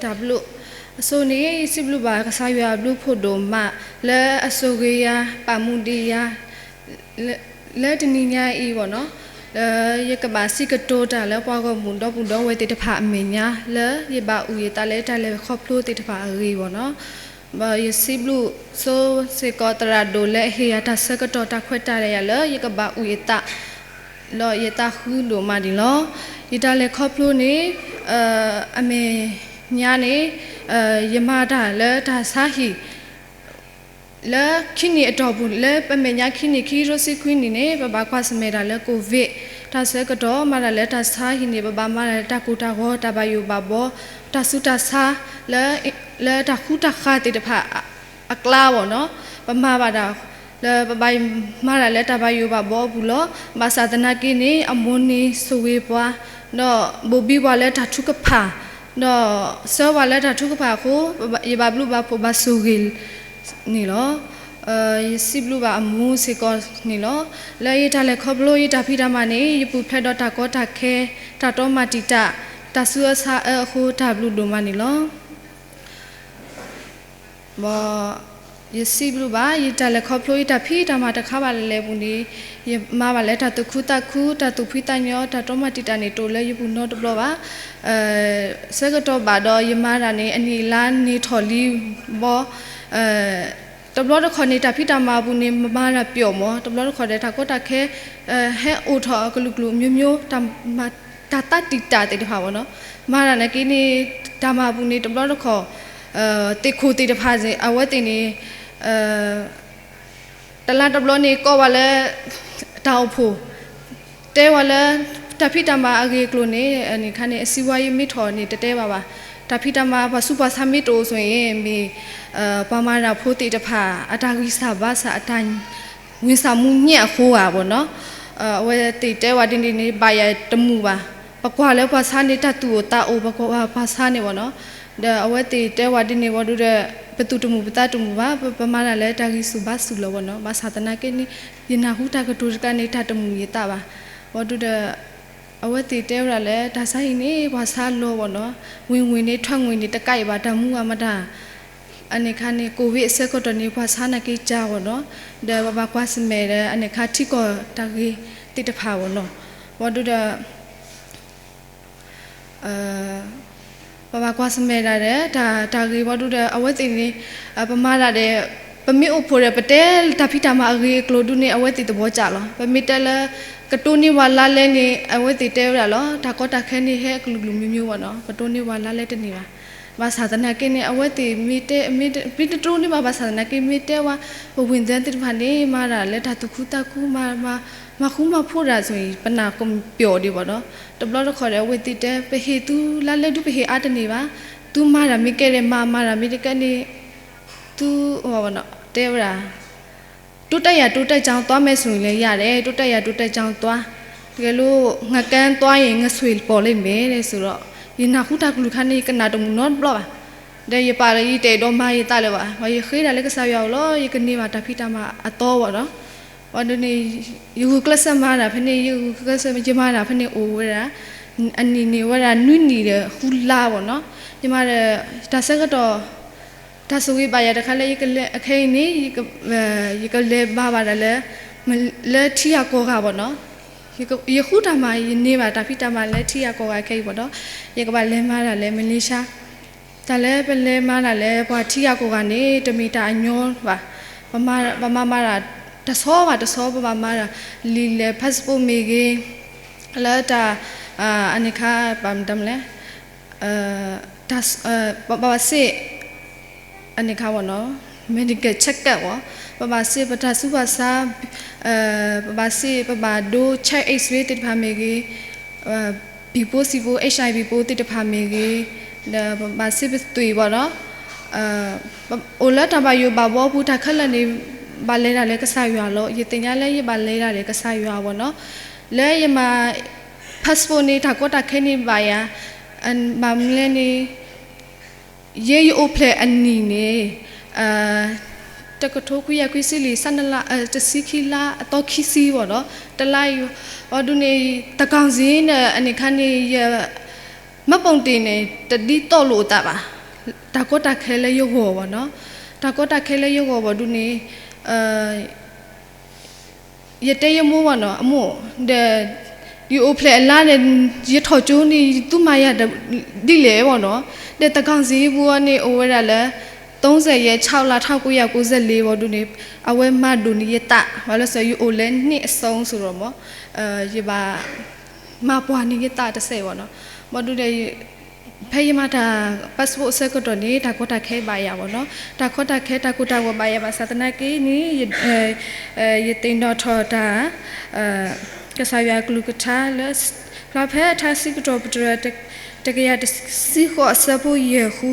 တၢ်ဘျုး, အဆိန့ၣ် ယစံးဘျုးဘၣ်ကစၢ်ယွၤအဘျုးဖှိၣ်ဒိၣ်မး လၢအဆိၣ်ဂ့ၤယၤ ပာ်မူဒံးယၤ လၢ လၢတနံၤညါအံၤဘၣ်နီၤ, လၢယကဘၣ်စံးကတိၤတၢ်လၢပှၤဂီၢ်မုၢ်ဒီပုၢ်ဒီဝဲၢ်သ့ၣ်တဖၣ်အမဲာ်ညါ လၢယဘၣ်အုၣ်ယသးလၢတၢ်လဲၤခီဖျိသ့ၣ်တဖၣ်အဂ့ၢ်ဘၣ်နီၤ. ဘၣ်ယစံးဘျုးဆိစ့ၢ်ကီးသရၣ်ဒိၣ်လၢအဟ့ၣ်ယၤတၢ်ဆၢကတီၢ်တၢ်ခွဲးတၢ်ယာ်လၢယကဘၣ်အုၣ်ယသး ဒီးယသးဃုဒိၣ်မးန့ၣ်လီၤ. ယတၢ်လဲၤခီဖျိန့ၣ် အမဲာ်ညါန့ၣ် ယမၤတၢ်လၢတၢ်ဆါဟံၣ် လၢခံနံၣ်အတီၢ်ပူၤ လၢပမဲာ်ညါခံနံၣ်ခံကထိတဆံခွံနံၣ်န့ၣ် ပဘၣ်ကွၢ်ဆၢၣ်မဲာ်တၢ်လၢ ကိုဗစ် တၢ်ဆၢကတီၢ် မၤတၢ်လၢတၢ်ဆါဟံၣ်န့ၣ် ပဘၣ်မၤတၢ်လၢတၢ်ကိၢ်တၢ်ဂီၤ တၢ်ဘၣ်ယိၣ်ဘၣ်ဘှီ တၢ်ဆူးတၢ်ဆါ လၢ လၢတၢ်ဃူတၢ်ဃၤသ့ၣ်တဖၣ် အကျါဘၣ်နီၤ, ပမၤဘၣ်တၢ် လၢပဘၣ်မၤတၢ်လၢတၢ်ဘၣ်ယိၣ်ဘၣ်ဘှီအပူၤလီၤ. ဘၣ်ဆၣ်သနာ်က့န့ၣ် အမိၢ်န့ၣ်ဆိၣ်ဂ့ၤပှၤ ဒီးဘိၣ်ဘံပှၤလၢတၢ်ထုကဖၣ် ဒီးဆှၢပှၤလၢတၢ်ထုကဖၣ်အဃိ ယဘၣ်ဘျုးဘၣ်ဖှိၣ်ဘၣ်ဆိၣ်ဂ့ၤန့ၣ်လီၤ. ယစံးဘျုးဘၣ်အမိၢ်စ့ၢ်ကီးန့ၣ်လီၤ. လၢယတၢ်လဲၤခီဖျိယတၢ်ဖံးတၢ်မၤန့ၣ် ယပူၤဖျဲးဒီးတၢ်ကီတၢ်ခဲ တၢ်တီမၤတံာ်တာ် တၢ်ဆူးအဆါအၢအဃိ တၢ်ဘျုးဒိၣ်မးန့ၣ်လီၤ. ဘၣ်ယစံးဘျုးဘၣ် ယတၢ်လဲၤခီဖျိယတၢ်ဖံးတၢ်မၤတခါဘၣ်လၢလဲၤပူၤန့ၣ် ယမၤဘၣ်လၢတၢ်သူၣ်ခုသးခု တၢ်သူၣ်ဖှံသးညီ တၢ်တီမၤတံာ်တာ်န့ၣ် တအိၣ်လၢယပူၤနီတဘျီဘၣ်. ဆၢကတီၢ်ဘၣ်ဒီးယမၤတၢ်န့ၣ် အနံၣ်အလါန့ၢ်ထီၣ်လံဘီ တဘျီတခီၣ်န့ၣ် တၢ်ဖံးတၢ်မၤအပူၤန့ၣ် မၤတၢ်ပျီမး တဘျီတခီၣ်ဒီးတၢ်ကီတၢ်ခဲ ဟဲအိၣ်ထီၣ်အကလုာ်ကလုာ် မျိုးမျိုး တၢ်သးတံာ်တာ်သ့ၣ်တဖၣ်ဘၣ်နီၤ. မၤတၢ်နာ်က့န့ၣ် တၢ်မၤအပူၤန့ၣ် တဘျီတခီၣ် သ့ၣ်ခိၣ်သ့ၣ်တဖၣ် အဝဲသ့ၣ်န့ၣ် တလါတဘျီန့ၣ် ကိးဝဲလၢ တၢ်အိၣ်ဖှိၣ် တဲဝဲလၢ တၢ်ဖံးတၢ်မၤအဂ့ၢ်အကျိၤန့ၣ် အခါန့ၣ် အစံးဝါယမ့ၢ်ထီၣ်န့ၣ် တတဲဘၣ်ဘၣ်. တၢ်ဖံးတၢ်မၤပှၤဆူးပှၤဆါမ့ၢ်တအိၣ်ဆိၣ်အံၤ မ့ၢ် ပှၤမၤတၢ်ဖိသ့ၣ်တဖၣ် အတၢ်ဂံၢ်စၢ်ဘါစၢ် အတၢ် ဝံစၢ်မူညၣ်အဃိဧါဘၣ်နီၤ. အဝဲသ့ၣ်တဲဝဲဒ်န့ၣ်န့ၣ် ဘၣ်ယၤတမုာ်ဘၣ်. ပကွၢ်လၢပှၤဆါန့ၣ် တၢ်သူၣ်အိၣ်သးအိၣ် ပကွၢ်ပှၤဆါန့ၣ်ဘၣ်နီၤ. ဒီးအဝဲသ့ၣ်တဲဝဲဒ်န့ၣ်ဝံၤဒီး ပသူၣ်တမုာ်ပသးတမုာ်ဘၣ်, ပမၤတၢ်လၢတၢ်ဂံၢ်ဆူၣ်ဘါဆူၣ်လီၤဘၣ်နီၤ. ဘၣ်ဆၣ်သနာ်က့န့ၣ် ယနၢ်ဟူတၢ်ကတိၤတခါန့ၣ် တၢ်တမုာ်ယသးဘၣ်. ဝံၤဒီး အဝဲသ့ၣ်တဲဝဲဒၣ်လၢ တၢ်ဆါဟံၣ်န့ၣ် ပှၤဆါလီၤဘၣ်နီၤ. ဝင်ငွေန့ၣ် ထွက်ငွေန့ၣ် တကးအံၤဘၣ် တၢ်မူအမတၤ အန့ၣ်ခါန့ၣ် ကိုဗစ် အဆၢကတီၢ်န့ၣ် ပှၤဆါနာ်က့ကၢ်ဘၣ်နီၤ. ဒီးပဘၣ်ကွၢ်ဆၢၣ်မဲာ်ဒီး အန့ၣ်ခါထံကီၢ်တၢ်ဂ့ၢ်သ့ၣ်တဖၣ်ဘၣ်နီၤ. ဝံၤဒီး ပဘၣ်ကွၢ်ဆၢၣ်မဲာ်ဒၣ်ဒီး တၢ် တၢ်ဂ့ၢ်ဝံၤဒီး အဝဲသ့ၣ်န့ၣ် ပမၤတၢ်ဒီး ပမ့ၢ်အိၣ်ဖှိၣ်ဒီး ပတဲတၢ်ဖံးတၢ်မၤအဂ့ၢ်အကျိၤဒုန့ၣ် အဝဲသ့ၣ်သဘီကၢ်လီၤ. ပမ့ၢ်တဲလၢ ကတိၢ်န့ၢ်ပှၤလါလဲန့ၣ် အဝဲသ့ၣ်တဲဝဲဒၣ်လီၤ. တၢ်ကီတၢ်ခဲန့ၣ် ဟဲအကလုာ်ကလုာ် မျိုးမျိုး ဘၣ်နီၤ. ကတိၢ်န့ၢ်ပှၤလါလဲတန့ၢ်ဘၣ်. ဘၣ်ဆၣ်သနာ်က့န့ၣ် အဝဲသ့ၣ်မ့ၢ်တဲ မ့ၢ်တတိၢ်န့ၢ်ဘၣ် ဘၣ်ဆၣ်သနာ်က့ မ့ၢ်တဲဝဲ ပဝံသဲသ့ၣ်တဖၣ်န့ၣ် မၤတၢ်လၢတၢ်သူၣ်ခုသးခု မၤ မၤဃူမၤဖိးတၢ်ဆိၣ်အံၤ ပနၢ်ကပျီၣ်ဒံးဘၣ်နီၤ. တဘျီတခီၣ်ဒီး အဝဲသ့ၣ်တဲ ပဟ့ၣ်သုလါလဲဒု ပဟ့ၣ်အါတန့ၢ်ဘၣ်. သုမၤတၢ်မ့ၢ်ကဲဒီးမၤ မၤတၢ်မ့ၢ်တကဲန့ၣ် သု တဲဝဲဒၣ် တိုးတက်ရာတိုးတက်ကြောင်းသွားမယ်ဆိုရင်လည်းရတယ်, တိုးတက်ရာတိုးတက်ကြောင်းသွား, တကယ်လို့ ငကန်းသွားရင် ငဆွေပေါ်လိမ့်မယ်တဲ့ဆိုတော့ ယနၢ်ဟူတၢ်ကလုၢ်ခါန့ၣ် ယကနၣ်တမုာ်နီတဘျီဘၣ်. ဒီးယပာ်လၢယတအဲၣ်ဒိးမၤယသးလၢၤဘၣ်, ယဃ့ဒၣ်လၢကစၢ်ယွၤအအိၣ်လီၤ, ယကန့ၢ်ဘၣ်တၢ်ဖံးတၢ်မၤအသီဘၣ်နီၤ. ဝံၤဒုန့ၣ် ယဂုာ်ကျဲးစၢးမၤတၢ်ဖဲန့ၣ် ယဂုာ်ကျဲးစၢး ယမၤတၢ်ဖဲန့ၣ်အိၣ်ဝဲဒၣ် အနံၣ်န့ၣ်ဝဲဒၣ်နွံနံၣ်ဒီးဃုလါဘၣ်နီၤ. ယမၤဒီး တၢ်ဆၢကတီၢ် တၢ်ဆိၣ်ဂ့ၤဘၣ်ယၤတခါလၢ ယကလဲၤအခဲအံၤန့ၣ် ယကလဲၤမၤဘၣ်တၢ်လၢ လၢထံဂၤကီၢ်ဂၤဘၣ်နီၤ. ယဃုတၢ်မၤ ယန့ၢ်ဘၣ်တၢ်ဖံးတၢ်မၤလၢထံဂၤကီၢ်ဂၤခဲအံၤဘၣ်ဒီး ယကဘၣ်လဲၤမၤတၢ်လၢ Malaysia. တၢ်လၢပလဲၤမၤတၢ်လၢပှၤထံဂၤကီၢ်ဂၤန့ၣ် တမ့ၢ်တၢ်အညီဘၣ်. ပမၤမၤတၢ်တဆီဘၣ်တဆီ ပဘၣ်မၤတၢ် လံာ်လဲၢ် passport မ့ၢ်ဂ့ၤ, လၢတၢ် အန့ၣ်ခါ ဘၣ်မတၤလဲၣ် တၢ် ပဘၣ်စ့ၢ် အန့ၣ်ခါဘၣ်နီၤ medical checkup ဘၣ်, ပဘၣ်စ့ၢ်ပတၢ်ဆူးပှၤဆါ, ပဘၣ်စ့ၢ်ပဘၣ်ဒိ check X-ray သ့ၣ်တဖၣ်မ့ၢ်ဂ့ၤ, ဘံၣ်ဖိစံၣ်ဖိ HIV ဖိသ့ၣ်တဖၣ်မ့ၢ်ဂ့ၤ, ဒီးပဘၣ်စ့ၢ်ပသွံၣ်ဘၣ်နီၤ. အိၣ်လၢတၢ်ဘၣ်ယိၣ်ဘၣ်ဘှီပူၤ တၢ်ခဲလၢာ်န့ၣ် ဘၣ်လဲၤတၢ်လၢကစၢ်ယွၤလီၤ. ယသ့ၣ်ညါလၢယဘၣ်လဲၤတၢ်လၢကစၢ်ယွၤဘၣ်နီၤ. လၢယမၤ passport န့ၣ် တၢ်ကီတၢ်ခဲန့ၣ်ဘၣ်ယၤ, ဘၣ်မနုၤလဲၣ်န့ၣ် ယဲယအိၣ်ဖျဲၣ်အနံၣ်န့ၣ် တကထိခွံကယၤခွံဆံလွံၢ် ဆယ့်နှစ်လ တဆံခံလါ အသီခံဆံဘၣ်ဒီး တလါအံၤ အဒိန့ၣ် သန်းခေါင်စာရင်းန့ၣ် အန့ၣ်ခါန့ၣ် ယ မှတ်ပုံတင်န့ၣ် တဒ်သိးလိာ်အသးဘၣ်. တၢ်ကီတၢ်ခဲလၢယဂီၢ်ဘၣ်နီၤ, တၢ်ကီတၢ်ခဲလၢယဂီၢ်ဘၣ်ဒုန့ၣ် ယတဲယမိၢ်ဘၣ်နီၤ, အမိၢ်, ဒီး ယအိၣ်ဖျဲၣ်အလါဒီး ယထီၣ်ကၠိန့ၣ် ယသူမၤယၤဒ်လဲၣ်ဘၣ်နီၤ, ဒီးသန်းခေါင်စာရင်းပူၤအီၤန့ၣ် အိၣ်ဝဲဒၣ်လၢ သုံးဆယ့်ရှစ် ခြောက်လ ထောင့်ကိုးရာကိုးဆယ့်လေး ဘၣ်ဒုန့ၣ် အဝဲမၤဒိၣ်န့ၢ်ယသး, ဘၣ်လၢစ့ၢ် ယအိၣ်လၢ နှစ်အစုံ စ့ၢ်ဒီးမ့ၢ် ယဘၣ် မၤပှၢ်န့ၢ်ယသးတစဲးဘၣ်နီၤ, ဘၣ်ဒုဒီး ဖဲယမၤတၢ် passport အဆၢကတီၢ်န့ၣ် တၢ်ကီတၢ်ခဲဘၣ်ယၤဘၣ်နီၤ, တၢ်ကီတၢ်ခဲ တၢ်ကိၢ်တၢ်ဂီၤဘၣ်ယၤဘၣ်ဆၣ်သနာ်က့န့ၣ် ယသ့ၣ်နီၣ်ထီၣ်တၢ် ကစၢ်ယွၤအကလုၢ်ကထါလၢ ဖျါဖဲထါစံးကတိၤ ပတြၢၤ တကယၤတဆံဃိး အဆၢဖိယဲၢ်ဃု,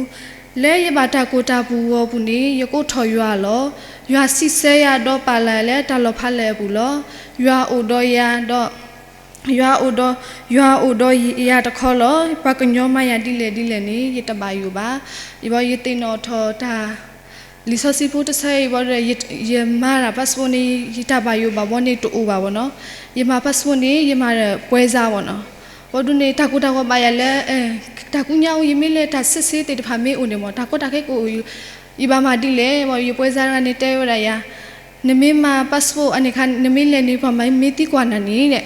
လၢယဘၣ်တၢ်ကိၢ်တၢ်ဂီၤအပူၤန့ၣ် ယကိးထီၣ်ယွၤလီၤ. ယွၤစံးဆၢယၤဒီးပာ်လၢယၤလၢတၢ်လီၤဖးလဲၢ်အပူၤလီၤ. ယွၤအိၣ်ဒီးယၤဒီး ယွၤအိၣ်ဒီး ယွၤအိၣ်ဒီးယၤတခီလီၤ. ပှၤကညီမၤယၤဒ်လဲၣ်ဒ်လဲၣ်န့ၣ် ယတဘၣ်ယိၣ်ဘၣ်. ယဘၣ်ယသ့ၣ်နီၣ်ထီၣ်တၢ် လံာ်စီဆှံဖိတဆၢအံၤဘၣ်ဒီး ယမၤတၢ် passport န့ၣ် ယတၢ်ဘၣ်ယိၣ်ဘၣ်ဘီန့ၣ်တအိၣ်ဘၣ်ဘၣ်နီၤ, ယမၤ passport န့ၣ် ယမၤဒီးပွဲစားဘၣ်နီၤ, ဘၣ်ဒုန့ၣ် တၢ်ကိၢ်တၢ်ဂီၤဘၣ်ယၤလၢ တၢ်ကူညါအိၣ် ယမ့ၢ်လဲၤတၢ်စစ်ဆေးသ့ၣ်တဖၣ်မ့ၢ်အိၣ်န့ၣ်မ့ၢ် တၢ်ကီတၢ်ခဲကအိၣ် ယဘၣ်မၤဒ်လဲၣ်ဘၣ်, ယပွဲစားတဂၤန့ၣ်တဲဝဲဒၣ်ယၤ, နမ့ၢ်မၤ passport အန့ၣ်ခါ နမ့ၢ်လဲၤန့ၣ် ပှၤမ့ၢ်သံကွၢ်နၤန့ၣ်ဒီး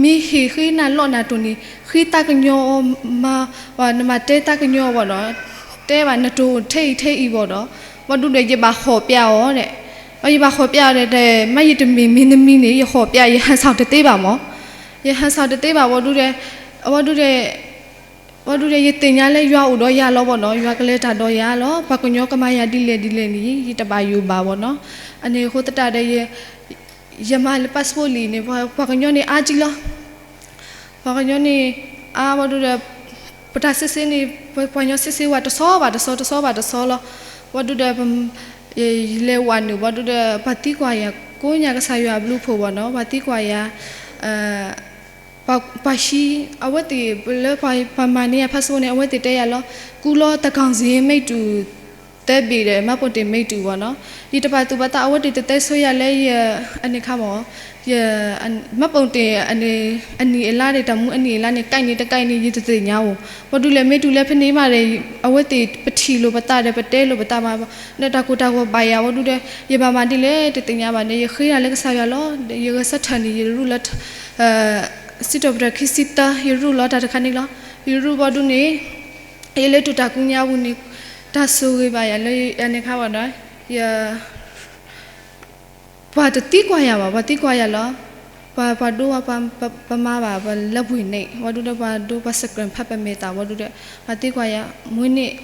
မ့ၢ်ဟ့ၣ်ဃ့နၤလီၢ်နၤတိၢ်န့ၣ် ဃ့သးကညီၤအီၤမၤ, နမၤတဲသးကညီၤအီၤဘၣ်ဒီး တဲဘၣ်နတိၢ်ထဲအံၤထဲအံၤဘၣ်ဒီး ဘၣ်ဒုဒီး ယဘၣ်ဃီၣ်ပျးအီၤဒီး, ယဘၣ်ဃီၣ်ပျးအီၤဒီး မ့ၢ်ယတမ့ၢ်မ့ၢ်နမံၤန့ၣ် ယဃီၣ်ပျး ယဟန်ဆောင်တသ့ဘၣ်မ့ၢ်, ယဟန်ဆောင်တသ့ဘၣ် ဘၣ်ဒုဒီး, ဘၣ်ဒုဒီး ဘၣ်ဒုဒီး ယသ့ၣ်ညါလၢယွၤအိၣ်ဒီးယၤလီၤဘၣ်နီၤ, ယွၤကလဲၤတၢ်ဒီးယၤလီၤ, ပှၤကညီကမၤယၤဒ်လဲၣ်ဒ်လဲၣ်န့ၣ် ယတဘၣ်ယိၣ်ဘၣ်ဘၣ်နီၤ, အန့ၣ်အဃိသတးဒီး ယမၤလၢ passport လံာ်န့ၣ် ပှၤကညီန့ၣ်အါကံလီၤ, ပှၤကညီန့ၣ် အါဘၣ်ဒုဒီး ပတၢ်စစ်ဆေးန့ၣ် ပှၤကညီစစ်ဆေးဝဲတဆီဘၣ်တဆီ တဆီဘၣ်တဆီလီၤ, ဘၣ်ဒုဒီး ယလဲၤဝဲနုာ် ဘၣ်ဒုဒီး ပှၤသံကွၢ်ယၤ ကိးညါကစၢ်ယွၤအဘျုးအဖှိၣ်ဘၣ်နီၤ, ပှၤသံကွၢ်ယၤ ပှၤဟံး အဝဲသ့ၣ်လၢပှၤမၤန့ၢ်ယၤ passport န့ၣ် အဝဲသ့ၣ်တဲယၤလီၤ, ကူလီၤ သန်းခေါင်စာရင်း မ့ၢ်တုၤ သၢဘ့ၣ်ဒီး မှတ်ပုံတင် မ့ၢ်တုၤဘၣ်နီၤ, ယတပာ်သူၣ်ပာ်သး အဝဲသ့ၣ်တတဲဆိယၤလၢယ အန့ၣ်ခါမ့ၢ် မှတ်ပုံတင် အနံၣ်အလါဒီး တၢ်မူအနံၣ်အလါန့ၣ် ကိုက်န့ၣ်တကိုက်န့ၣ် ယတသ့ၣ်ညါဧိၤ, ဘၣ်ဒုလဲၣ် မ့ၢ်တုၤလၢဖဲန့ၣ်မးဒီး အဝဲသ့ၣ်ပထံၣ်လိာ်ပသးဒီး ပတဲလိာ်ပသးမး ဒီးတၢ်ကိၢ်တၢ်ဂီၤဘၣ်ယၤ ဘၣ်ဒုဒီး ယဘၣ်မၤဒ်လဲၣ်တသ့ၣ်ညါဘၣ်န့ၣ် ယဃ့တၢ်လၢကစၢ်ယွၤလီၤ, ယဂဲၤဆၢထၢၣ်န့ၣ် ယရူၢ်လၢ စံးထီၣ်ပတြၢၤခံဆံသၢ ယရူၢ်လီၤတၢ်တခါန့ၣ်လီၤ, ယရူၢ်ဘၣ်ဒုန့ၣ် ယလဲၤတုၤတၢ်ကူညါပူၤန့ၣ် တၢ်ဆိၣ်ဂ့ၤဘၣ်ယၤလၢ အန့ၣ်ခါဘၣ်ဒီး ယ ပှၤတသံကွၢ်ယၤဘၣ်, ပှၤသံကွၢ်ယၤလီၤ, ပှၤ ပှၤဒိ ပှၤ ပမၤဘၣ် ပှၤလၢပှ့ၤန့ၣ် ဘၣ်ဒုဒီး ပှၤဒိ ပှၤ screen ဖးပမဲာ်သး ဘၣ်ဒုဒီး ပှၤသံကွၢ်ယၤ မ့ၢ်န့ၣ်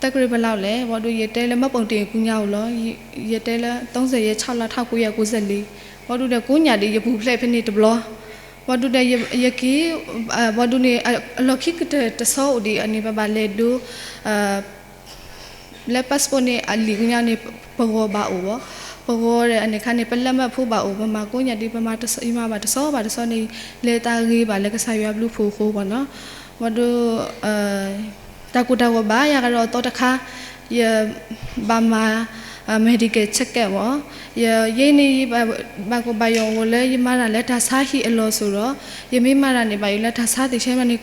သက္ကရာဇ် ဘယ်လောက်လဲ ဘၣ်ဒု ယတဲလၢ မှတ်ပုံတင် ကူညါဧိၤလီၤ, ယတဲလၢ သုံးဆယ့်ရှစ် ခြောက်လ ထောင့်ကိုးရာကိုးဆယ့်လေး ဘၣ်ဒုဒီး ကိးညါဒီး ယပူၤဖျဲးဖဲန့ၣ်တဘျီ, ဘၣ်ဒုဒီး ယက့ၤ ဘၣ်ဒုန့ၣ် အလီၢ်ခံကတၢၢ်တဆီအိၣ်ဒံး အန့ၣ် ပဘၣ်လဲၤဒိ လၢ passport န့ၣ် အလံာ်ကညါန့ၣ် ပဂီၤဘၣ်အိၣ်ဘၣ်, ပဂီၤဒီး အန့ၣ်ခါန့ၣ် ပလက်မှတ်ဖိဘၣ်အိၣ်, ပမၤကိးညါဒ် ပမၤတဆီ ယမၤဘၣ်တဆီဘၣ်တဆီန့ၣ် လဲၤသးဂ့ၤဘၣ်လၢကစၢ်ယွၤဘျုးဖှိၣ်အဃိဘၣ်နီၤ, ဘၣ်ဒု တၢ်ကိၢ်တၢ်ဂီၤဘၣ်ယၤကဒီးအသီတခါ, ယ ဘၣ်မၤ medical checkup မ့ၢ်, ယ ယဲန့ၣ် ယဘၣ်ကဘၣ်ယိၣ်အဂီၢ်လၢ ယမၤတၢ်လၢတၢ်ဆါဟံၣ်အလီၢ်စိၤဒီး ယမ့ၢ်မၤတၢ်န့ၣ် ဘၣ်ယိၣ်လၢတၢ်ဆါသ့ၣ်ဆဲမးန့ၣ်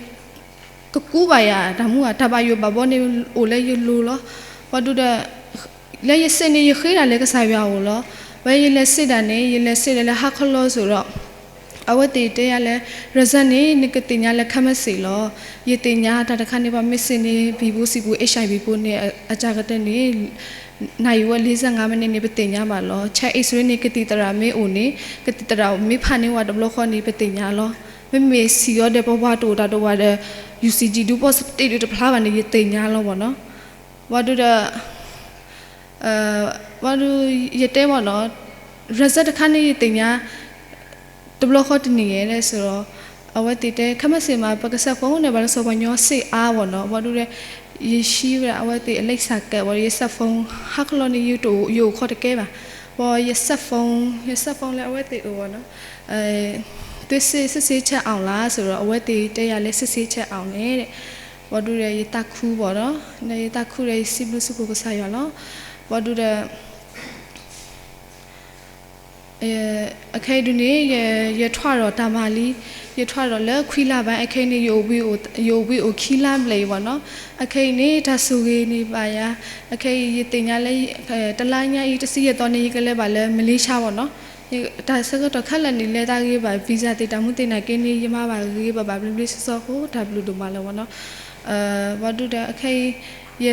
ကကူဘၣ်ယၤ တၢ်မူဘၣ် တၢ်ဘၣ်ယိၣ်ဘၣ်ဘီန့ၣ် အိၣ်လၢယလိၤလီၤ, ဘၣ်ဒုဒီး လၢယစ့ၣ်န့ၣ် ယဃ့တၢ်လၢကစၢ်ယွၤအအိၣ်လီၤ, ဝဲယလဲၤစ့ၣ်တၢ်န့ၣ် ယလဲၤစ့ၣ်တၢ်လၢဟါခီလီၤစိၤဒီး အဝဲသ့ၣ်တဲယၤလၢ result န့ၣ် နကသ့ၣ်ညါလၢခဲမုၢ်ဆ့ၣ်လီၤ. ယသ့ၣ်ညါတၢ်တခါန့ၣ် ပှၤမ့ၢ်စ့ၣ်န့ၣ် ဘံဘူစံာ်ပူၤ HIV ဖိန့ၣ် အစှၤကတၢၢ်န့ၣ် နာရီဝက် လေးဆယ့်ငါးမိနစ် န့ၣ် ပသ့ၣ်ညါဘၣ်လီၤ. ဆဲး X-ray န့ၣ် ကသံၣ်သရၣ်မ့ၢ်အိၣ်န့ၣ် ကသံၣ်သရၣ်မ့ၢ်ဖးန့ၢ်ဝဲတဘျီဃီန့ၣ် ပသ့ၣ်ညါလီၤ. မ့မ့ၢ်စံၣ်အီၤဒီး ပဝၤတအိၣ်တၢ်တဝၤဒီး ယူၣ်စံၣ်ကၠံၣ်ဒူ ပီစတ့းဒုးတဖျါဘၣ်န့ၣ် ယသ့ၣ်ညါလီၤဘၣ်နီၤ. ဘၣ်ဒုဒီး ဘၣ်ဒု ယတဲဘၣ်နီၤ result တခါန့ၣ် ယသ့ၣ်ညါ တဘျီဃီတနံၣ်ယဲၢ်လဲၣ်စ့ၢ်ဒီး အဝဲသ့ၣ်တဲ ခဲမုၢ်ဆ့ၣ်မး ပက cell phone န့ၣ် ဘၣ်လၢစီၤပှၤကညီစ့ၣ်အါဘၣ်နီၤ ဘၣ်ဒုဒီး ယဟံးဝဲဒၣ်အဝဲသ့ၣ်အလံာ်စၢ်ကဲးဘၣ်ဒီး ယ cell phone ဟါကလီၤန့ၣ် ယတအိၣ် ယအိၣ်ခိးတကဲဘၣ် ဘၣ်ယ cell phone ယ cell phone လၢအဝဲသ့ၣ်အအိၣ်ဘၣ်နီၤ သွေးစစ်ဆေးချက်အောင်လား စ့ၢ်ဒီး အဝဲသ့ၣ်တဲယၤလၢ စစ်ဆေးချက်အောင်န့ၣ် ဘၣ်ဒုဒီး ယသးခုဘၣ်နီၤ ယသးခုဒီး ယစံးဘျုးစံးဖှိၣ်ကစၢ်ယွၤလီၤ ဘၣ်ဒုဒီး အခဲအံၤဒုန့ၣ် ယထွဲဒီးတၢ်မၤလံ, ယထွဲဒီးလၢခွံလါဘၣ်, အခဲအံၤန့ၣ် ယအိၣ်ဘှံးအိၣ်ခံလါဘျဲၣ်အံၤဘၣ်နီၤ. အခဲအံၤန့ၣ် တၢ်ဆိၣ်ဂ့ၤန့ၣ်ဘၣ်ယၤ, အခဲအံၤယသ့ၣ်ညါလၢ တလါညါအံၤ တဆံယဲၢ်သီန့ၣ် ယကလဲၤဘၣ်လၢ Malaysia ဘၣ်နီၤ. တၢ်ဆၢကတီၢ်ခဲလၢာ်န့ၣ် လဲၤတၢ်ဂ့ၤဘၣ် visa သ့ၣ်တၢ်မူသ့ၣ်နာ်က့န့ၣ် ယမၤဘၣ်ဂ့ၤဘၣ်ဘၣ်ဘျ့ဘျ့ဆှီဆှီအဃိ တၢ်ဘျုးဒိၣ်မးလၢၤဘၣ်နီၤ. ဘၣ်ဒုဒီး အခဲအံၤ ယ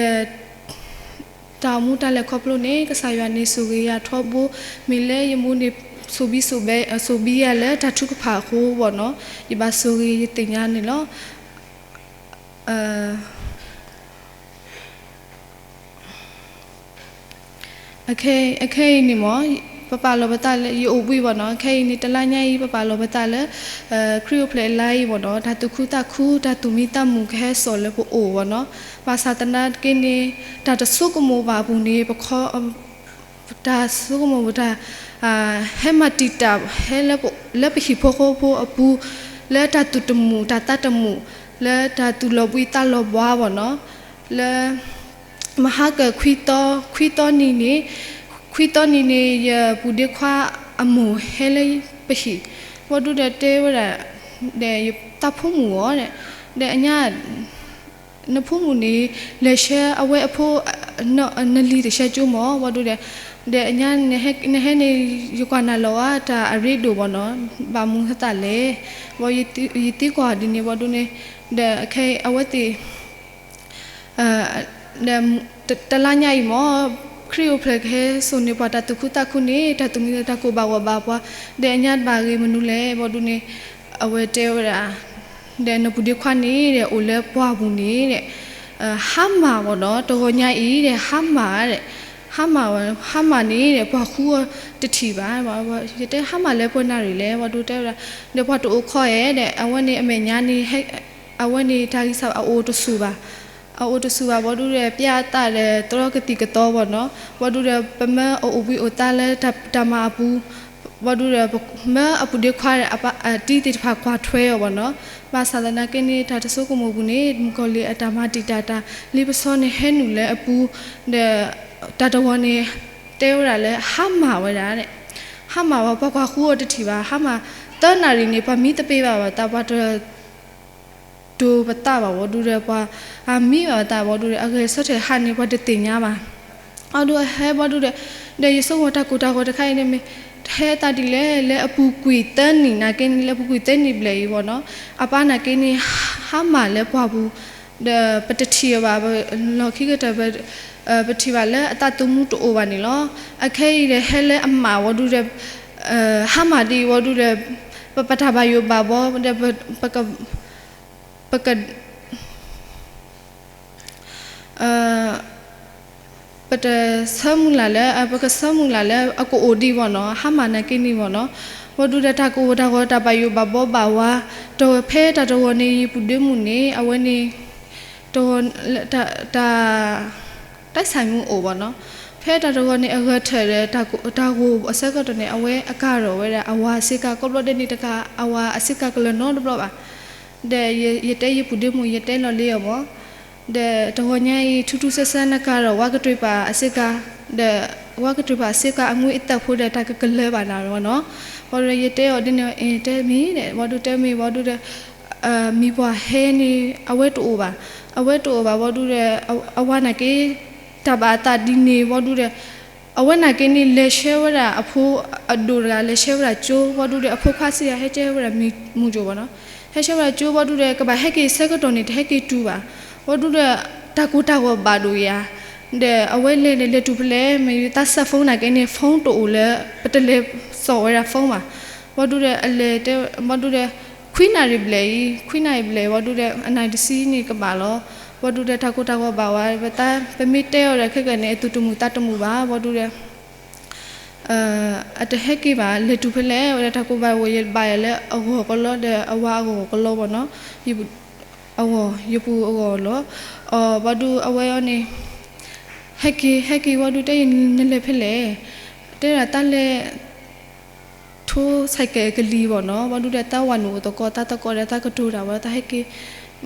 တၢ်အိၣ်မူတၢ်လဲၤခီဖျိန့ၣ် ကစၢ်ယွၤန့ၣ်ဆိၣ်ဂ့ၤယၤထီဘိ, မ့ၢ်လၢယမိၢ်န့ၣ် ဆိၣ်ဘံဆိၣ်ဘဲ ဆိၣ်ဘံယၤလၢတၢ်ထုကဖၣ်အဃိဘၣ်နီၤ, ယဘၣ်ဆိၣ်ဂ့ၤယသ့ၣ်ညါန့ၣ်လီၤ. အခဲအံၤန့ၣ်မ့ၢ် ပပာ်လီၤပသးလၢ ယအိၣ်ဘှံးဘၣ်နီၤ, အခဲအံၤန့ၣ် တလါညါအံၤ ပပာ်လီၤပသးလၢ ခရံာ်အိၣ်ဖျဲၣ်အလါအံၤဘၣ်နီၤ, တၢ်သူၣ်ခုသးခု တၢ်သူၣ်မံသးမုာ်ကဟဲစိာ်လၢပအိၣ်ဘၣ်နီၤ. ဘၣ်ဆၣ်သနာ်က့န့ၣ် တၢ်တဆိကမိၣ်ဘၣ်အပူၤန့ၣ် ပခီ တၢ်ဆိကမိၣ်ပတၢ် ဟဲမၤတံာ်တာ် ဟဲလၢပဟံၣ်ဖိဃီဖိအပူၤ, လၢတၢ်သူၣ်တမုာ်တၢ်သးတမုာ်, လၢတၢ်သူၣ်လီၤဘှံးသးလီၤဘှါဘၣ်နီၤ, လၢ မဟါကၢၢ်ခွံသီ, ခွံသီနံၤန့ၣ်, ခွံသီနံၤန့ၣ် ယပုၢ်ဒ့ခွါအမိၢ်ဟဲလၢပဟံၣ်, ဘၣ်ဒုဒီးတဲဝဲဒၣ်, ဒီးယသးဖိမုၣ်အီၤ, ဒီးအညါ နဖိမုၣ်န့ၣ် လဲၤဆှၢအဝဲအဖိ နလံၤတဆှၢကၠိမၢ်, ဘၣ်ဒုဒီး, ဒီးအညါ နဟဲန့ၣ် ယကွၢ်နၤလီၤဧါ တၢ်အရ့ဒိၣ်ဘၣ်နီၤ, ဘၣ်မနုၤအသးလဲၣ်, ဘၣ်ယသံကွၢ်ဒ်န့ၣ် ဘၣ်ဒုန့ၣ်, ဒီးအခဲအံၤအဝဲသ့ၣ် တလါညါအံၤမၢ်, ခရံာ်အိၣ်ဖျဲၣ်ကဟဲစိာ်န့ၢ်ပှၤတၢ်သူၣ်ခုသးခုန့ၣ် တၢ်သူၣ်မံသးမုာ်တၢ်ကိၢ်ဘၣ်ဂီၢ်ဘၣ်ပှၤ, ဒီးအညါတဘၣ်ဂ့ၤမနုၤလဲၣ် ဘၣ်ဒုန့ၣ်, အဝဲတဲဝဲဒၣ်, ဒီးနပုၢ်ဒ့ခွါန့ၣ်ဒီး အိၣ်လၢပှၢ်ပူၤန့ၣ်ဒီး, ဟါမၢ်ဘၣ်နီၤ, တဂီၤညါအံၤဒီး ဟါမၢ်, ဟါမၢ်, ဟါမၢ်န့ၣ်ဒီး ပှၤဃုအီၤတထံၣ်ဘၣ်, ယတဲဟါမၢ်လၢပှဲၤနၣ်ရံၣ်လဲၣ် ဘၣ်ဒုတဲဝဲဒၣ်, ဒီးပှၤတအိၣ်ခီဧါဒီး အဝဲန့ၣ်အမဲာ်ညါန့ၣ် အဝဲန့ၣ်တၢ်ဂံၢ်စၢ်အအိၣ်တဆူၣ်ဘၣ်, အအိၣ်တဆူၣ်ဘၣ် ဘၣ်ဒုဒီး ပျၢ်အသးဒီး တြီကသံၣ်ကသီဘၣ်နီၤ, ဘၣ်ဒုဒီး ပမၢအအိၣ်ဘှံးအိၣ်သါလၢတၢ်မၤအပူၤ, ဘၣ်ဒုဒီး မၢအပုၢ်ဒ့ခွါဒီး အတံၤသ့ၣ်တဖၣ်ကွၢ်ထွဲအီၤဘၣ်နီၤ, ဘၣ်ဆၣ်သနာ်က့န့ၣ် တၢ်တဆိကမိၣ်ပူၤန့ၣ် မုၣ်ကီၤလံၢ်အတၢ်မၤတံာ်တာ်တၢ် လံပစီန့ၣ်ဟဲနုာ်လၢအပူၤ, ဒီး တၢ်တဂီၤန့ၣ် တဲဝဲဒၣ်လၢ ဟါမၢ်ဝဲဒၣ်, ဟါမၢ်ဝဲ ပှၤကွၢ်ဃုအီၤတထံၣ်ဘၣ်, ဟါမၢ် သၢနၣ်ရံၣ်န့ၣ် ပှၤမံသပ့ၤဘၣ်ဘၣ်သး ပှၤတ တိၤပသးဘၣ် ဘၣ်ဒုဒီး ပှၤအမံဘၣ်သး ဘၣ်ဒုဒီး အဂဲၤဆၢထၢၣ်ဟးန့ၣ် ပှၤတသ့ၣ်ညါဘၣ်, ဘၣ်ဒုအဟဲ ဘၣ်ဒုဒီး, ဒီးယဆိကမိၣ်တၢ်ကိၢ်တၢ်ဂီၤတခါအံၤန့ၣ်မ့ၢ် ဟဲသးဒ်လဲၣ် လၢအပူၤကွံာ်သၢနံၣ်နာ်က့န့ၣ် လၢအပူၤကွံာ်သၢနံၣ်ဘျဲၣ်အံၤဘၣ်နီၤ, အပၢ်နာ်က့န့ၣ် ဟါမၢ်လၢပှၢ်ပူၤ, ဒီးပတထံၣ်အီၤဘၣ်, လီၢ်ခံကတၢၢ် ပထံၣ်ဘၣ်လၢအသးသမူတအိၣ်ဘၣ်န့ၣ်လီၤ, အခဲအံၤဒီးဟဲလၢအမၢ် ဘၣ်ဒုဒီး, ဟါမၢ်ဒ်အံၤ ဘၣ်ဒုဒီး, ပပာ်တၢ်ဘၣ်ယိၣ်ဘၣ်ဘီဒီး ပက ပက ပတဆၢမုၢ်လၢ်လၢ ပကဆၢမုၢ်လၢ်လၢအကအိၣ်ဒံးဘၣ်နီၤ, ဟါမၢ်နာ်က့န့ၣ်ဘၣ်နီၤ, ဘၣ်ဒုဒီးတၢ်ကအိၣ်တၢ်ဂီၤတၢ်ဘၣ်ယိၣ်ဘၣ်ဘီဘၣ်ဝါ, ဒီးဖဲတၢ်တဂီၤန့ၣ် ယပုၢ်ဒ့မုၣ်န့ၣ် အဝဲန့ၣ် တၢ် တၢ်ဆၢမုၢ်အိၣ်ဘၣ်နီၤ, ဖဲတၢ်တဂီၤန့ၣ် အဂဲၤထၢၣ်ဒီး တၢ်ဂိၢ်အဆၢကတီၢ်န့ၣ် အဝဲအကၤထီၣ်ဝဲဒၣ် အဝၤအဆ့ကၤ ကိးဘျီဒဲးန့ၣ်တကၤ အဝၤအဆ့ကၤကလၢၤနီတဘျီဘၣ်, ဒီးယတဲယပုၢ်ဒ့မုၣ် ယတဲလီၤလၢအီၤမၢ်, ဒီးတဂီၤညါအံၤ ထူထူဆဲဆဲ နကၤထီၣ် ဝၤကတြံာ်ပၤအဆ့ကၤ, ဒီး ဝၤကတြံာ်ပၤအဆ့ကၤ အငွ့အသၢၣ်ဖိဒီး တၢ်ကကလၢၤဘၣ်နၤနီၤ, ဘၣ်ဒုဒီး ယတဲအီၤဒ်န့ၣ် တဲမ့ၢ်ဒီး ဘၣ်ဒုတဲမ့ၢ် ဘၣ်ဒုဒီး မံၤပှၢ်ဟဲန့ၣ် အဝဲတအိၣ်ဘၣ်, အဝဲတအိၣ်ဘၣ် ဘၣ်ဒုဒီး အဝၤနာ်က့ တၢ်ဘၣ်အသးဒ်န့ၣ် ဘၣ်ဒုဒီး အဝဲနာ်က့န့ၣ် လဲၤဆှၢဝဲဒၣ်အဖိ အဒိၣ်တဂၤ လဲၤဆှၢဝဲဒၣ်ကၠိ ဘၣ်ဒုဒီး အဖိခွါစံးယၤ ဟဲကဲဝဲဒၣ်မုၢ်ကၠိဘၣ်နီၤ, ဟဲဆှၢဝဲဒၣ်ကၠိ ဘၣ်ဒုဒီး ကဘၣ်ဟဲက့ၤဆၢကတီၢ်န့ၣ် တဟဲက့ၤတုၤဘၣ်, ဘၣ်ဒုဒီး တၢ်ကိၢ်တၢ်ဂီၤဘၣ်ဒိၣ်ယၤ, ဒီးအဝဲလဲၤန့ၣ် လဲၤတုၤဖဲလဲၣ် မ့ၢ်ယသးစဲး phone နာ်က့န့ၣ် phone တအိၣ်လၢ ပတလဲၤစိာ်ဝဲဒၣ် phone ဘၣ်, ဘၣ်ဒုဒီး အလဲၤတဲ ဘၣ်ဒုဒီး ခွံနၣ်ရံၣ်ဘျဲၣ်အံၤ ခွံနၣ်ရံၣ်ဘျဲၣ် ဘၣ်ဒုဒီး အနၣ်ရံၣ်တဆံန့ၣ်ကဘၣ်လီၤ, ဘၣ်ဒုဒီး တၢ်ကိၢ်တၢ်ဂီၤဘၣ်ဝဲ ပသး ပမ့ၢ်တဲအီၤဒီးခဲကနံၣ်န့ၣ် အသူၣ်တမုာ်သးတမုာ်ဘၣ် ဘၣ်ဒုဒီး အတဟဲက့ၤဘၣ် လဲၤတုၤဖဲလဲၣ် ဝဲဒၣ်တၢ်ကိၢ်ဘၣ်ဝဲ ယဘၣ်ယၤလၢအဂီၢ်ကလီဒီး အဝၤအဂီၢ်ကလီဘၣ်နီၤ, အဂီၢ် ယပူၤအဂီၢ်လီၤ, အဘၣ်ဒုအဝဲအီၤန့ၣ် ဟဲက့ၤ ဟဲက့ၤ ဘၣ်ဒုတဲအံၤ နလဲၤဖဲလဲၣ်, တဲဒၣ်တၢ်လဲၤ ထိၣ်ဆဲးကဲးကလံၤဘၣ်နီၤ, ဘၣ်ဒုဒီးတၢ်ဝၤနုာ်အိၣ်သကိး တၢ်သကိးဒီး တၢ်ကတိၤတၢ်ဝဲ တၢ်ဟဲက့ၤ,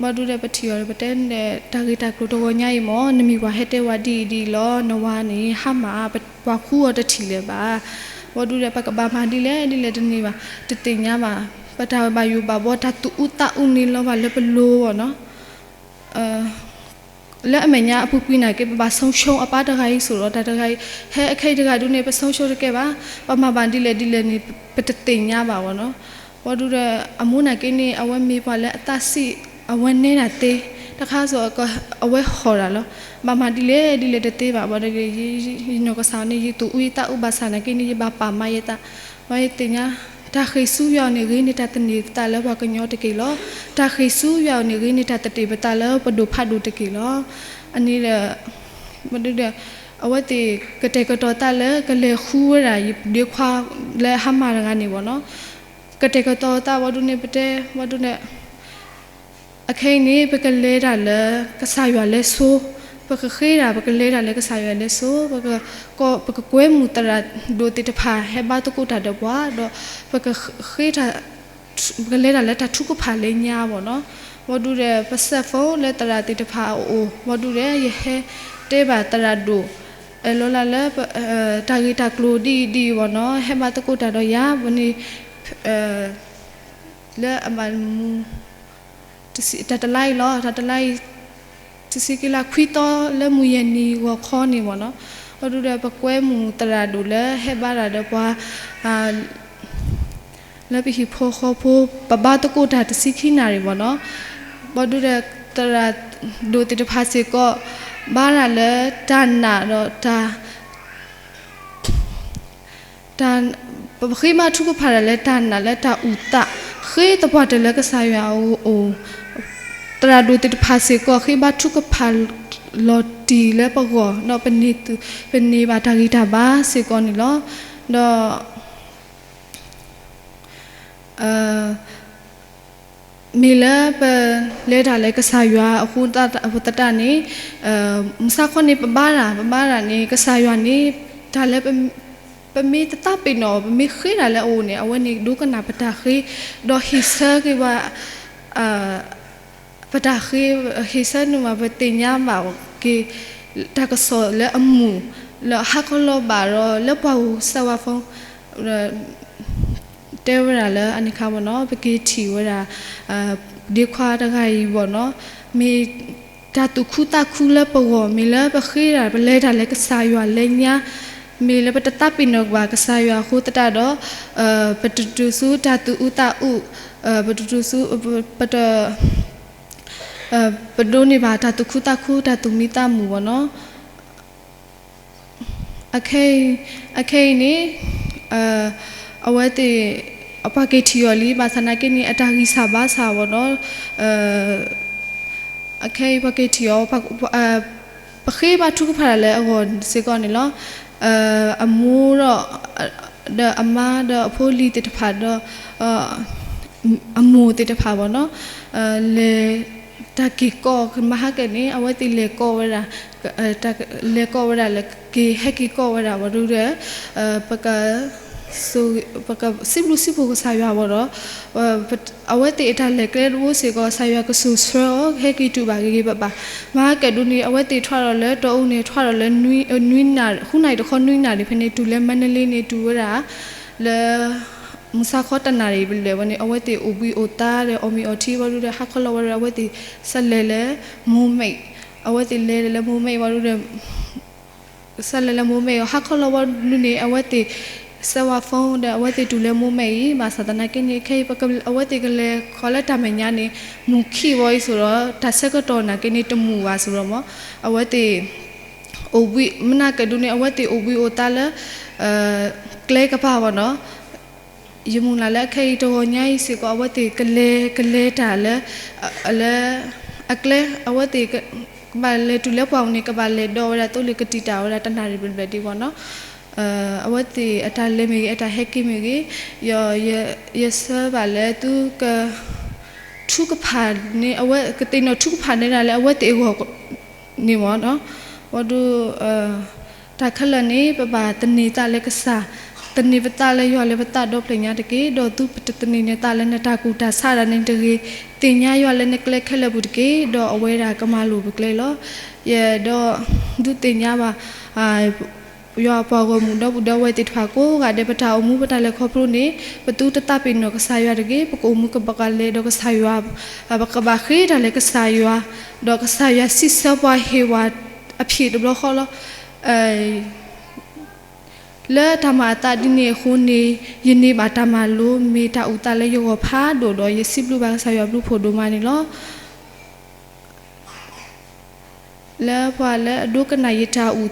ဘၣ်ဒုဒီးပထံၣ်အီၤဒီး ပတဲဒီး တၢ်ဂ့ၢ်တၢ်ကျိၤတဂီၤညါအံၤမ့ၢ် နမံၤပှၢ်ဟဲတဲဝဲဒ်အံၤဒ်အံၤလီၤ, နဝၤန့ၣ် ဟါမၢ် ပှၤဃုအီၤတထံၣ်လၢၤဘၣ်, ဝံၤဒုဒီး ပကဘၣ်မၤဒ်လဲၣ်ဒ်လဲၣ်တန့ၢ်ဘၣ်, တသ့ၣ်ညါဘၣ်. ပတၢ်ဘၣ်ယိၣ်ဘၣ်ဘီ တၢ်သူၣ်အူသးအူန့ၣ်လီၤဘၣ်လၢပလိၤဘၣ်နီၤ. လၢအမဲာ်ညါအပူၤကွံာ်နာ်က့ ပဘၣ်ဆုံးရှုံးအပၢ်တဂၤအံၤစိၤဒီး တၢ်တဂၤအံၤ ဟဲအခဲအံၤတဂၤဒုန့ၣ် ပဆုံးရှုံးတကဲဘၣ်, ပမၤဘၣ်ဒ်လဲၣ်ဒ်လဲၣ်န့ၣ် ပတသ့ၣ်ညါဘၣ်ဘၣ်နီၤ. ဝံၤဒုဒီး အမိၢ်နာ်က့န့ၣ် အဝဲမ့ၢ်ပှၤလၢအသးဆံး အဝဲနဲဒၣ်သ့, တခါစိၤ အဝဲဟီၣ်ဒၣ်လီၤ. ဘၣ်မၤဒ်လဲၣ်ဒ်လဲၣ်တသ့ဘၣ်ဘၣ်ဒီး ယနီၢ်ကစၢ်န့ၣ် ယသူၣ်အူယသးအူဘၣ်ဆၣ်နာ်က့န့ၣ် ယဘၣ်ပာ်မၤယသး, ဘၣ်ယသ့ၣ်ညါ တၢ်ဃ့ၢ်ဆူယွၤအအိၣ်န့ၣ် ဂ့ၤန့ၢ်တၢ်သန့ၤသးလၢပှၤကညီတက့ၢ်လီၤ. တၢ်ဃ့ၢ်ဆူယွၤအအိၣ်န့ၣ် ဂ့ၤန့ၢ်တၢ်သန့ၤပသးလၢပဒိၣ်ဖးဒိၣ်တက့ၢ်လီၤ. အန့ၣ်ဒီး အဝဲသ့ၣ်ကတဲာ်ကတီၤသးလၢကလဲၤဃုဝဲဒၣ် ယဒ့ခွါလၢဟါမၢ်တဂၤန့ၣ်ဘၣ်နီၤ. ကတဲာ်ကတီၤသးဝံၤဒုန့ၣ် ပတဲ ဝံၤဒုန့ၣ် အခဲအံၤန့ၣ် ပကလဲၤတၢ်လၢကစၢ်ယွၤလဲၤစိ, ပကဃ့တၢ် ပကလဲၤတၢ်လၢကစၢ်ယွၤလဲၤစိ, ပက ပကကွဲမုာ်သရၣ်ဒိၣ်သ့ၣ်တဖၣ်ဟဲဘါသကိးတၢ်ဒီးပှၤဒီး ပကဃ့တၢ် ပကလဲၤတၢ်လၢတၢ်ထုကဖၣ်လၢညါဘၣ်နီၤ. ဝံၤဒုဒီး ပ cell phone လၢသရၣ်သ့ၣ်တဖၣ်အအိၣ် ဝံၤဒုဒီး ယဟဲတဲဘၣ်သရၣ်ဒိၣ် အဲၣ်လီၤလၢ်လၢ တၢ်ဂ့ၢ်တၢ်ကျိၤဒ်အံၤဒ်အံၤဘၣ်နီၤ ဟဲဘါသကိးတၢ်ဒီးယၤ ပန့ၣ် လၢအဘၣ်မူ တၢ်တလါအံၤလီၤ တၢ်တလါအံၤ တဆံခံလါခွံသီလၢမုၢ်ယဲၢ်နံၤဂီၤခီန့ၣ်ဘၣ်နီၤ. ဝံၤဒုဒီး ပကွဲမုာ်သရၣ်ဒိၣ်လၢဟဲဘါတၢ်ဒီးပှၤ လၢပဟံၣ်ဖိဃီဖိ ပဘါသကိးတၢ်တဆံခံနၣ်ရံၣ်ဘၣ်နီၤ. ဘၣ်ဒုဒီး သရၣ်ဒိၣ်သ့ၣ်တဖၣ်စ့ၢ်ကီး ဘါတၢ်လၢတၢ်နာ်ဒီးတၢ် တၢ် ပဃ့ဘါထုကဖၣ်တၢ်လၢတၢ်နာ်လၢတၢ်အုၣ်သး ဃ့သပှၢ်တၢၢ်လၢကစၢ်ယွၤအအိၣ်, သရၣ်ဒိၣ်သ့ၣ်တဖၣ်စ့ၢ်ကီး ဃ့ဘါထုကဖၣ်လီၤတံၢ်လၢပဂီၢ် ဒီးပန့ၢ်ဘၣ်တၢ်ဂံၢ်တၢ်ဘါစ့ၢ်ကီးန့ၣ်လီၤ. ဒီး မ့ၢ်လၢပလဲၤတၢ်လၢကစၢ်ယွၤအဃိသတးန့ၣ် မုၢ်ဆါခီန့ၣ် ပဘါတၢ် ပဘါတၢ်န့ၣ် ကစၢ်ယွၤန့ၣ် တၢ်လၢ ပမ့ၢ်တသးပ့ၤနီၣ် ပမ့ၢ်ဃ့တၢ်လၢအအိၣ်န့ၣ် အဝဲန့ၣ်ဒိကနၣ်ပတၢ်ဃ့ ဒီးဟ့ၣ်ဆၢက့ၤဝဲ ပတၢ်ဃ့ ဟ့ၣ်ဆၢန့ၢ်ဘၣ် ပသ့ၣ်ညါဘၣ်က့ၤ တၢ်ကစီၣ်လၢအမုာ် လၢဟါခီလီၤဘၣ်ဒီး လၢပှၤဧိၤ cell phone တဲဝဲဒၣ်လၢအန့ၣ်ခါဘၣ်နီၤ ပက့ၤထံၣ်ဝဲဒၣ် ဒ့ခွါတဂၤအံၤဘၣ်နီၤ မ့ၢ်တၢ်သူၣ်ခုသးခုလၢပဂီၢ် မ့ၢ်လၢပဃ့တၢ် ပလဲၤတၢ်လၢကစၢ်ယွၤလၢညါ မ့ၢ်လၢပတသးပ့ၤနီၣ်ဘၣ်ကစၢ်ယွၤအဃိသတးဒီး ပတတုၤဆူတၢ်သူၣ်အူသးအူ ပတတုၤဆူ ပတ ပဒိးန့ၢ်ဘၣ်တၢ်သူၣ်ခုသးခု တၢ်သူၣ်မံသးမုာ်ဘၣ်နီၤ. အခဲအံၤန့ၣ် အဝဲသ့ၣ် ပှၤက့ၤထံၣ်အီၤလံ ဘၣ်ဆၣ်နာ်က့န့ၣ် အတၢ်ဂံၢ်စၢ်ဘါစၢ်ဘၣ်နီၤ. အခဲအံၤပှၤက့ၤထံၣ်အီၤ ပဃ့ဘါထုကဖၣ်တၢ်လၢအဂီၢ်စ့ၢ်ကီးန့ၣ်လီၤ. အမိၢ်ဒီး ဒီးအမါဒီးအဖိလံၤသ့ၣ်တဖၣ်ဒီး အမိၢ်သ့ၣ်တဖၣ်ဘၣ်နီၤ လဲၤ တၢ်က့ၤကီၢ်မဟါကဲန့ၣ် အဝဲသ့ၣ်လဲၤကီၢ်ဝဲဒၣ် လဲၤကီၢ်ဝဲဒၣ်လၢက့ၤ ဟဲက့ၤကီၢ်ဝဲဒၣ်ဝံၤဒုဒီး ပက ပကစံးဘျုးစံးဖှိၣ်ကစၢ်ယွၤဘၣ်ဒီး အဝဲသ့ၣ်အတၢ်လဲၤကျဲတဘိစ့ၢ်ကီး ကစၢ်ယွၤကစိာ်ဆှၢအီၤ ဟဲက့ၤတုၤဘၣ်ဂ့ၤဂ့ၤဘၣ်ဘၣ်. မဟါကဲဒိၣ်န့ၣ် အဝဲသ့ၣ်ထွဲဒီးလၢတီအူန့ၣ် ထွဲဒီးလၢ နွံနၣ်ရံၣ် ဃုနၣ်ရံၣ်တခီနွံနၣ်ရံၣ် ဖဲန့ၣ်တုၤလၢမါနလ့န့ၣ် တုၤဝဲဒၣ် လၢ မုၢ်ဆါခီတနၣ်ရံၣ်ပလဲၤဝဲန့ၣ် အဝဲသ့ၣ်အိၣ်ဘှံးအိၣ်သါဒီးအီၣ်မ့ၤအီထံဝံၤဒုဒီး ဟါခီလီၤဝံၤဒီး အဝဲသ့ၣ် စလဲၤလၢ မိၢ်မဲး အဝဲသ့ၣ်လဲၤလၢမိၢ်မဲးဝံၤဒုဒီး စလဲၤလၢမိၢ်မဲးအီၤ ဟါခီလီၤဝံၤဒုန့ၣ် အဝဲသ့ၣ် cell phone ဒီး အဝဲသ့ၣ်တုၤလၢမိၢ်မဲးအံၤ ဘၣ်ဆၣ်သနာ်က့န့ၣ် ခဲအံၤ အဝဲသ့ၣ်ကလဲၤခီလၢတၢ်မဲာ်ညါန့ၣ် မုၢ်ခံးဝံၤအံၤစိၤဒီး တၢ်ဆၢကတီၢ်နာ်က့န့ၣ် တမုာ်ဘၣ်စိၤဒီးမး အဝဲသ့ၣ် အိၣ်ဘှံး မနၤကဲဒိၣ်န့ၣ် အဝဲသ့ၣ်အိၣ်ဘှံးအိၣ်သါလၢ ကျဲကပၤဘၣ်နီၤ. ယမုၢ်လၢ်လၢအခဲအံၤတဂီၤညါအံၤစ့ၢ်ကီး အဝဲသ့ၣ်ကလဲၤ ကလဲၤတၢ်လၢ လၢ အကျဲ အဝဲသ့ၣ် ကဘၣ်လဲၤတုၤလၢပှၢ်ပူၤန့ၣ် ကဘၣ်လဲၤဒီးဝဲဒၣ်သိလ့ၣ်ကတံာ်တာ်ဝဲဒၣ်တနၣ်ရံၣ်ဘျဲၣ်ဘျဲၣ်ဒံးဘၣ်နီၤ. အဝဲသ့ၣ်အတၢ်လဲၤမ့ၢ်ဂ့ၤ အတၢ်ဟဲက့ၤမ့ၢ်ဂ့ၤ ယ ယဆၢဘၣ်လၢသုက ထုကဖၣ်န့ၢ် အဝဲကသ့ၣ်နီၣ်ထုကဖၣ်န့ၢ်ဒၣ်လၢအဝဲသ့ၣ်အဂီၢ် န့ၣ်မ့ၢ်နီၤ. ဝံၤဒု တၢ်ခဲလၢာ်န့ၣ် ပဘၣ်သန့ၤသးလၢကစၢ်, သန့ၤပသးလၢယွၤလၢပသးဒီဖျၢၣ်ညါတက့ၢ်. ဒီးသုတသန့ၤန့ၢ်သးလၢနတၢ်ကူၣ်တၢ်ဆးဒၣ်န့ၣ်တဂ့ၤ, သ့ၣ်ညါယွၤလၢနကျဲခဲလၢာ်ပူၤတက့ၢ်, ဒီးအဝဲဒၣ်ကမၤလိာ်ပကျဲလီၤ. ယဲဒီး ဒုးသ့ၣ်ညါဘၣ် ယွၤအပှၤဂီၢ်မုၢ်ဒီပုၢ်ဒီဝဲၢ်သ့ၣ်တဖၣ်ကိးဂၤဒဲး ပတၢ်အိၣ်မူပတၢ်လဲၤခီဖျိန့ၣ် ပသုတသးပ့ၤနီၣ်ကစၢ်ယွၤတဂ့ၤ. ပကအိၣ်မူကဘၣ်လဲၤဒီးကစၢ်ယွၤ, ပကဘၣ်ဃ့တၢ်လၢကစၢ်ယွၤ, ဒီးကစၢ်ယွၤစံးဆၢပှၤဟ့ၣ်ဝဲအဖံးတဘျီဃီလီၤ. လၢတၢ်မၤအသးဒ်န့ၣ်အဃိန့ၣ်, ယန့ၢ်ဘၣ်တၢ်မၤလိ မ့ၢ်တၢ်အုၣ်သးလၢယဂီၢ်ဖးဒိၣ်ဒီး ယစံးဘျုးဘၣ်ကစၢ်ယွၤဘျုးဖှိၣ်ဒိၣ်မးန့ၣ်လီၤ. လၢပှၤလၢအဒိကနၣ် ယတၢ်အုၣ်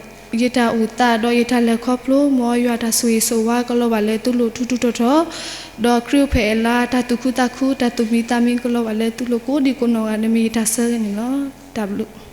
သးဒီးယတၢ်လဲၤခီဖျိ မ်ယွၤတၢ်ဆိၣ်ဂ့ၤဆိၣ်ဝါကလီၤဘၣ်လၢသုလိၤထူထူတီၤတီၤ, ဒီးခရံာ်အိၣ်ဖျဲၣ်အလါ တၢ်သူၣ်ခုသးခု တၢ်သူၣ်မံသးမံကလီၤဘၣ်လၢသုလိၤကိးဒံကိးနီၢ်ဂၤန့ၣ် မ့ၢ်ယတၢ်ဆၢဂ့ၤန့ၣ်လီၤ. တၢ်ဘျုး